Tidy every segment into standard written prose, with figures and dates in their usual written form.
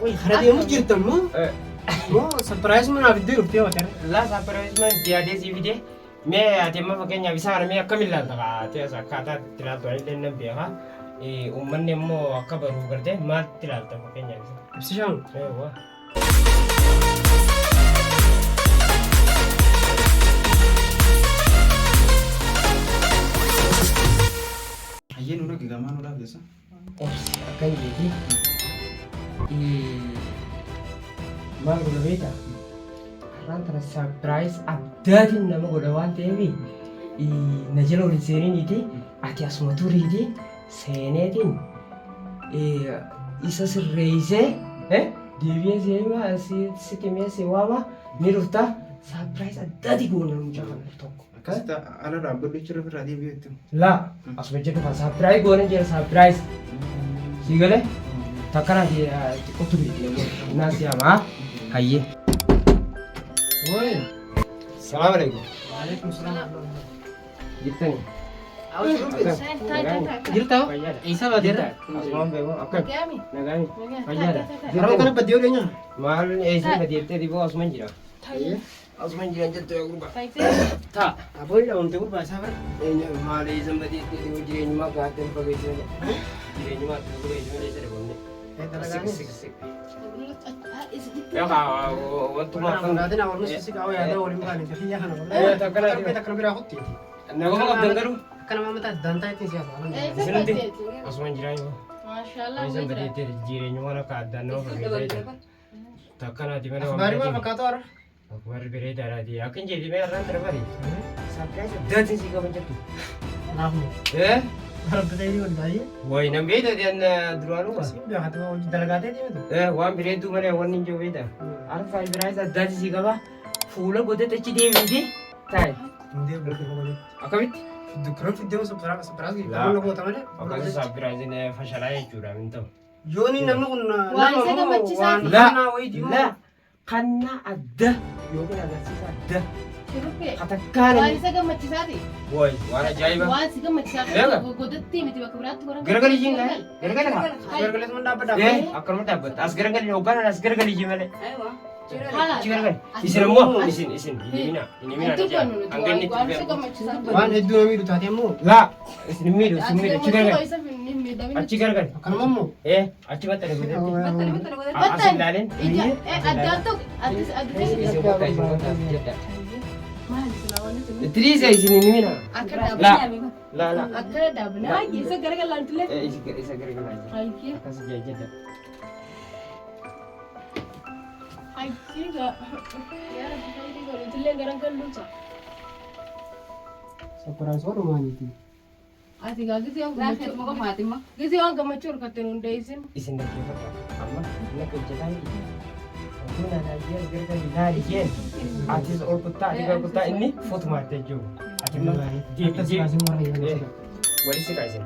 Qoy hara deemu jirta moo? Moo surprise mana fiddee dhuftee hotel? Laa surprise man yaadee sii fidee. Mee ati amma fakkeenyaaf isa kana mee akkamiin ilaalta kaa ati as akkaataa itti ilaaltu ani illee nan beeka. Uummanni immoo akka baruuf gartee maaltti ilaalta fakkeenyaaf isa? Ibsishaan. Eewwa. Hayyee nuun akka gamaa nuudhaaf geessa. Obsi akkan jeeti. Maal godha beektaa? Har'aan tana surprise addaatiin nama godha waan ta'eef na jala ol hin seeniniiti ati asuma turiiti seeneetiin isa sirreessee deebi'ee si hima sitti himee si waama ni dhufta surprise addaati goona mucaa kana tokko. Akkasitti ala dhaabbadhu jechuudha ofirraa deebi'ee itti. Laa asuma jedhu kan surprise goona jira surprise. Si galee takkana xiqqoo turiiti naa si hamaa hayyee. Woi. Salaam alaikum. Waalaikum salaam. Jirtani. Jirta? Eessa badeera? Asumaan beeku akkam. Nagaani. Fayyaadha. Harama kana baddee odeenya? Maal eessa badeettee dhiboo asuman jira. Asuman jiran jettu yaa gurbaa. Taa. Aboon dhabamte gurbaa isaa bara. Maal eessa badeettee dhiboo jireenyumaa gaaddee hin fageesse malee. Jireenyumaa adda fageesse malee isa dhabamne. Sik sik sik. Yaa wantuma akkan. Fagaatiin awwaalni sisi qaawwa yaada waliin baane kiyya kana. Takkana Darbee takkana biraa kutti. Nama qabdan garuu. Akka nama mataa daantaa ittiin siyaasa. Isinatti asuman jiraa yoo. Eessa badeettee jireenyumaan akka addaan nama fageesse. Takkanaati malee waan Akbaarii maal biraatiin. fakkaatu har'a? Akbarri bareedaadhaati. Akka hin jedhime har'aan tana bari. Surprise addaatiin sii qaban jettu. Naafni. Eh? Rabbi ta'ee wal baay'ee. Wayi nan beekta jedhan duraanuu. Siin beekatu hojii dalagaatee deemtu. Eh waan bareedduu malee wanni hin jiru beekta. Har'a surprise addaatiin sii qaba. Fuula godhate achi deebiiti. Taa'i. Hundee bultii qofa. Akkamitti? Dukkana fiddee surprise qabna goota malee. Akkasii surprise fashalaa jechuudha min ta'u. Yooni namni kun Waan nama isa moo gammachiisaa waan fi- Laa. kannaa wayiiti moo? Laa kannaa adda yookiin agarsiisa adda. Shurrubbee. Katakkaana. Waan isa gammachiisaati. Wayi waan ajaa'iba. Waan si gammachiisaa Eega. godatti miti bakka biraatti godhan. Garagali ishiin gaa? Garagali haa? Gargalees man dhaabbata. Eh, akkanuma dhaabbatta. As garagali hogganaan as garagali ijji malee. Haala. Achi garagali. Isin ammoo isin isin hin himinaa. Hin himinaa Itti jecha. dubbannu nuti Hanga inni waan itti isa beeku. gammachiisaa. Waan hedduu nama miidhu taate immoo Laa isin hin miidhu isin miidhu achi garagali. Isa hin miidhamin. Achi garagali. akkanuma immoo. Eh, achi maxxane godhatti. As hin ilaalin. Ija addaan tokko addis addis. Isin kottaa isin kottaa as jedha. Maali silaa wanni sun? Itti dhiisa isin hin himinaa. Akka Laa. dhaabnaa. Laa laa. Akkana dhaabnaa. Isa garagalaan Eh, isa garagalaa jira. Hayyee. Akkas jedha. Hayyee gaa. Yaa Rabbi fayyadii godhu itillee garagalluuta. Surprise walumaaniiti. Ati gaa gisee waan gammachuu gisee waan gammachuu hirkatte nu hundeessin. Isin dhaggeeffadha. Amma inni akka hojjetaa miti. Oduun anaa jeen gargar ilaali jeen. Atis ol kuttaa ati ol kuttaa inni fotumaa itti jiru. Ati immoo deebi deebi. Wali siqaa isin.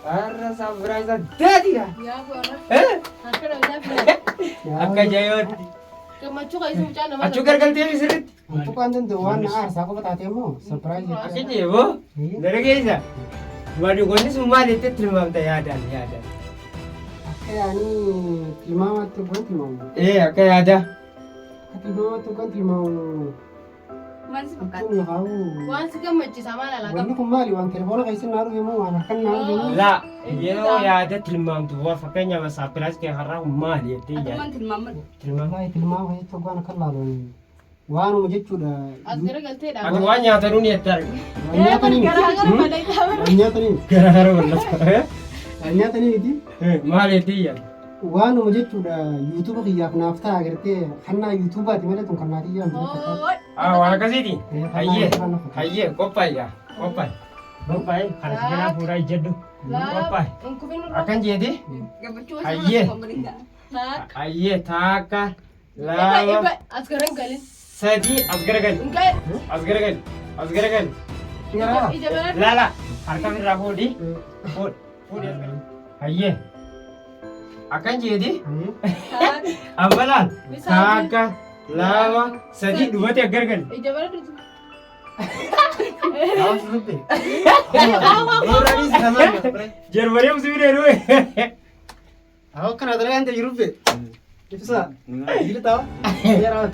Har'a surprise addaati gaa. Yaa bu'aara. Eh? Akkana bitaa filan. Akka ajaa'ibaatti. Gammachuu kan isa mucaa nama. Achuu gargaltee sirriitti. Tuqaan danda'u waan na aarsaa qofa taate immoo surprise Akka jeeboo. Dara keessa. Wanni sun maal jettee tilmaamta yaadaan yaadaan. Akka yaanii tilmaamatti hoggan tilmaamu. Ee akka yaadaa. Akka tilmaamatti hoggan tilmaamu. Jechuun lafaawu. Waan si gammachiisa maal alaa Wanni qaba. kun maali? Waan telefoona keessa naa dhufe moo waan harkaan naa dhufe moo? Laa yeroo yaada tilmaamtu waa fakkeenyaaf surprise kee har'aa kun maali jettee yaadda. Tilmaama. Wallahi tilmaama keessatti hoggaan akka laalu waanuma jechuudha. As garagaltee Ati dhaabaa. waan nyaatanuu ni jette arga. Waan nyaatanii miti. Garaa gara malee dhaabaa. Waan nyaatanii miti. Gara gara bal'ata. Waan nyaatanii miti. Maal jettee yaadda? Waanuma jechuudha yuutuuba kiyyaaf naaf ta'a agartee kannaa yuutuubaati malee tun kannaa kiyyaa miti fakkaata. Ah waan akkasiiti. Hayyee Kannaa fakkaata. hayyee qophaa'i gaa qophaa'i. Qophaa'i kana si jalaa fuudhaa ijjadhu. Qophaa'i. Akkan jeeti hayyee hayyee taakka lama As garagalin. sadii as garagali as garagali as garagali. Ija bara. Lala harka irraa fuudhi fuudhi fuudhi as garagali. Hayyee akkan jeeti amma laal taakka lama sadii dhumate as garagali. Ija bara dutu. Jarmaree musii bineeru. Awwa kana dalagaan ta'e jiruuf ibsa. Jirtaa? Yeroo.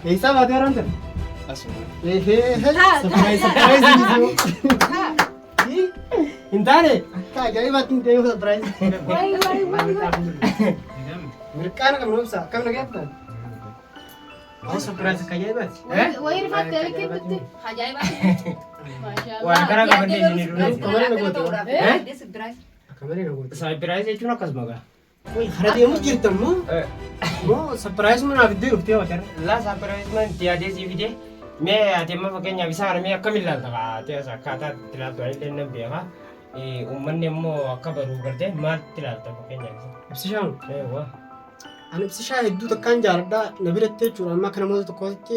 Eessaa baatee yeroo ta'e? Asuma. Surprise surprise jiru. Hin taane. Akka ajaa'ibaatti hin deemu surprise. Wayi wayi wayi wayi. Mirqaana qabnu ibsa. Akkam nageetta? Waan surprise akka ajaa'ibaati. Wayi rifattee liqeetti. Ajaa'iba. Waan karaa qabannee isin dura. Akka malee na goote. Surprise jechuun akkasuma gaa. Wayi hara deemu jirta immoo. Moo surprise manaaf iddoo dhuftee hotel. Laa surprise man itti yaadee sii fide. Mee ati amma fakkeenyaaf isa kana mee akkamiin ilaalta kaa ati as akkaataa itti ilaaltu ani illee nan beeka. Uummanni immoo akka baruuf gartee maaltti ilaalta fakkeenyaaf isa. Ibsishaan. Eewwa. Ani ibsishaa hedduu takkaan jaaladha. Na biratti jechuudha. Amma akka namoota tokkootti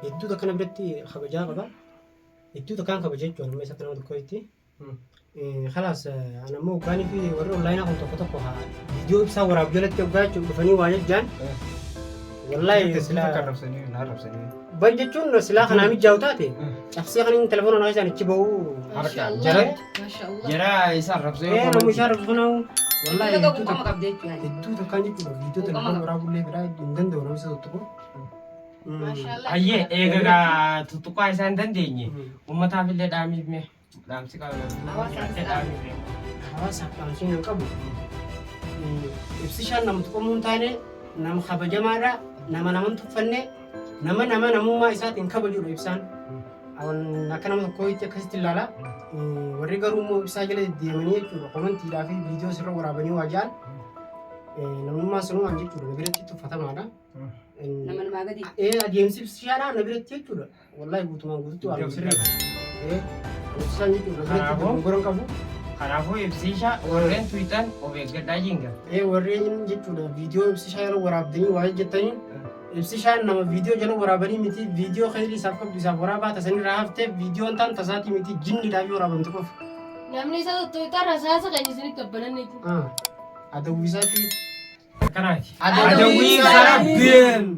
hedduu takka na biratti kabajaa qaba. Hedduu takkaan kabaja jechuudha. Amma isa akka nama tokkootti. Kalaas ani ammoo hoggaanii fi warri onlaayinaa kun tokko tokko haa viidiyoo ibsaa waraab jalatti hoggaa jechuun dhufanii waa jechaan. Wallaahi silaa Arrabsanii na arrabsanii. ban jechuun silaa kanaa mijaa'u taate cabsee kan inni telefoona naa isaan achi ba'u. Jalatti Maashaallah. jara isa arrabsee. Ee namni isaa arrabsu kanaa wallaahi hedduu Quuqama takka qabdi jechuudha. hedduu takkaan jechuudha. Viidiyoo telefoona waraabullee biraa hin danda'u namni isa tokko. Maashaallah. Hayyee eega gaa tuttuqaa isaa hin dandeenye uummataaf illee dhaamiif mee dhaamsi qaba. Dhaamiif mee. Hawaasaaf dhaamsiin hin qabu. Ibsishaan nama tuqamuu hin taane nama kabajamaadha. Nama nama hin tuffanne nama nama namummaa isaatiin kabajudha ibsaan. Akka nama tokkootti akkasitti ilaala. Warri garuu immoo ibsaa jala deddeemanii jechuudha komantiidhaa fi viidiyoo sirra waraabanii waa ja'an namummaa sunuu waan jechuudha na biratti tuffatamaadha. Nama namaa gadi. Adeemsi ibsishaadhaa na biratti jechuudha. Wallaahi guutumaan guututti waan sirrii. Ibsishaan jechuudha na biratti dogongora hin qabu. Kanaafuu ibsiisha warreen tuwitan of eeggadhaa jinga. Warreen jechuudha viidiyoo ibsishaa yeroo waraabdanii waa jettanii ibsishaan nama viidiyoo jala waraabanii miti viidiyoo khayrii isaaf qabdu isaaf waraabaa tasanirraa haftee viidiyoon taan tasaatii miti jinniidhaaf yoo waraabamte qofa. Namni isa tuttuutaa rasaasa keenya isinitti obbolanneeti. Adawwii isaatti. Akkanaati. Adawwii isaa Rabbiin.